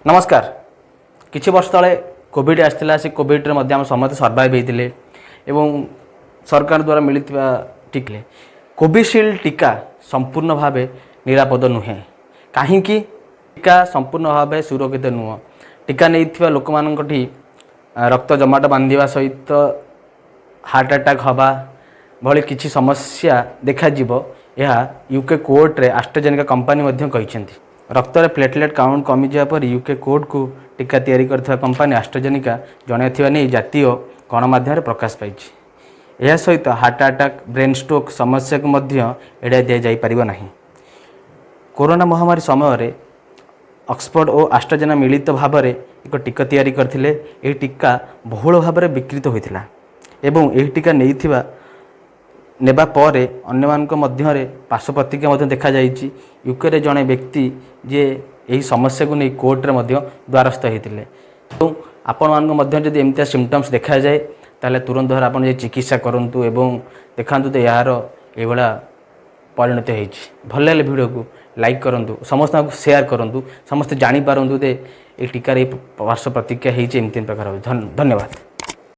ନମସ୍କାର। କିଛି ବର୍ଷ ତଳେ କୋଭିଡ଼ ଆସିଥିଲା। ସେ କୋଭିଡ଼ରେ ମଧ୍ୟ ଆମେ ସମସ୍ତେ ସର୍ଭାଇଭ୍ ହେଇଥିଲେ ଏବଂ ସରକାର ଦ୍ୱାରା ମିଳିଥିବା ଟିକା, କୋଭିସିଲ୍ଡ ଟୀକା ସମ୍ପୂର୍ଣ୍ଣ ଭାବେ ନିରାପଦ ନୁହେଁ। କାହିଁକି ଟୀକା ସମ୍ପୂର୍ଣ୍ଣ ଭାବେ ସୁରକ୍ଷିତ ନୁହଁ? ଟୀକା ନେଇଥିବା ଲୋକମାନଙ୍କଠି ରକ୍ତ ଜମାଟ ବାନ୍ଧିବା ସହିତ ହାର୍ଟ ଆଟାକ୍ ହେବା ଭଳି କିଛି ସମସ୍ୟା ଦେଖାଯିବ। ଏହା ୟୁକେ କୋର୍ଟରେ ଆଷ୍ଟ୍ରାଜେନିକା କମ୍ପାନୀ ମଧ୍ୟ କହିଛନ୍ତି। ରକ୍ତରେ ପ୍ଲେଟଲେଟ୍ କାଉଣ୍ଟ କମିଯିବା ପରେ ୟୁକେ କୋର୍ଟକୁ ଟୀକା ତିଆରି କରିଥିବା କମ୍ପାନୀ ଆଷ୍ଟ୍ରାଜେନିକା ଜଣାଇଥିବା ନେଇ ଜାତୀୟ ଗଣମାଧ୍ୟମରେ ପ୍ରକାଶ ପାଇଛି। ଏହା ସହିତ ହାର୍ଟ ଆଟାକ୍, ବ୍ରେନ୍ ଷ୍ଟ୍ରୋକ୍ ସମସ୍ୟାକୁ ମଧ୍ୟ ଏଡ଼ାଇ ଦିଆଯାଇପାରିବ ନାହିଁ। କରୋନା ମହାମାରୀ ସମୟରେ ଅକ୍ସଫୋର୍ଡ ଓ ଆଷ୍ଟ୍ରାଜେନା ମିଳିତ ଭାବରେ ଏକ ଟୀକା ତିଆରି କରିଥିଲେ। ଏହି ଟୀକା ବହୁଳ ଭାବରେ ବିକ୍ରିତ ହୋଇଥିଲା ଏବଂ ଏହି ଟୀକା ନେବା ପରେ ଅନ୍ୟମାନଙ୍କ ମଧ୍ୟରେ ପାର୍ଶ୍ୱ ପ୍ରତିକ୍ରିୟା ମଧ୍ୟ ଦେଖାଯାଇଛି। ୟୁକେରେ ଜଣେ ବ୍ୟକ୍ତି ଯିଏ ଏହି ସମସ୍ୟାକୁ ନେଇ କୋର୍ଟରେ ମଧ୍ୟ ଦ୍ୱାରସ୍ଥ ହୋଇଥିଲେ। ଏବଂ ଆପଣମାନଙ୍କ ମଧ୍ୟ ଯଦି ଏମିତିଆ ସିମ୍ପଟମ୍ସ ଦେଖାଯାଏ, ତାହେଲେ ତୁରନ୍ତ ଭାବରେ ଆପଣ ଯାଇ ଚିକିତ୍ସା କରନ୍ତୁ ଏବଂ ଦେଖାନ୍ତୁ ତ ଏହାର ଏଇଭଳିଆ ପରିଣତି ହେଇଛି। ଭଲ ଲାଗିଲେ ଭିଡ଼ିଓକୁ ଲାଇକ୍ କରନ୍ତୁ, ସମସ୍ତଙ୍କୁ ସେୟାର କରନ୍ତୁ, ସମସ୍ତେ ଜାଣିପାରନ୍ତୁ ଯେ ଏଇ ଟୀକାର ଏଇ ପାର୍ଶ୍ୱ ପ୍ରତିକ୍ରିୟା ହେଇଛି, ଏମିତି ପ୍ରକାର ଧନ୍ୟବାଦ।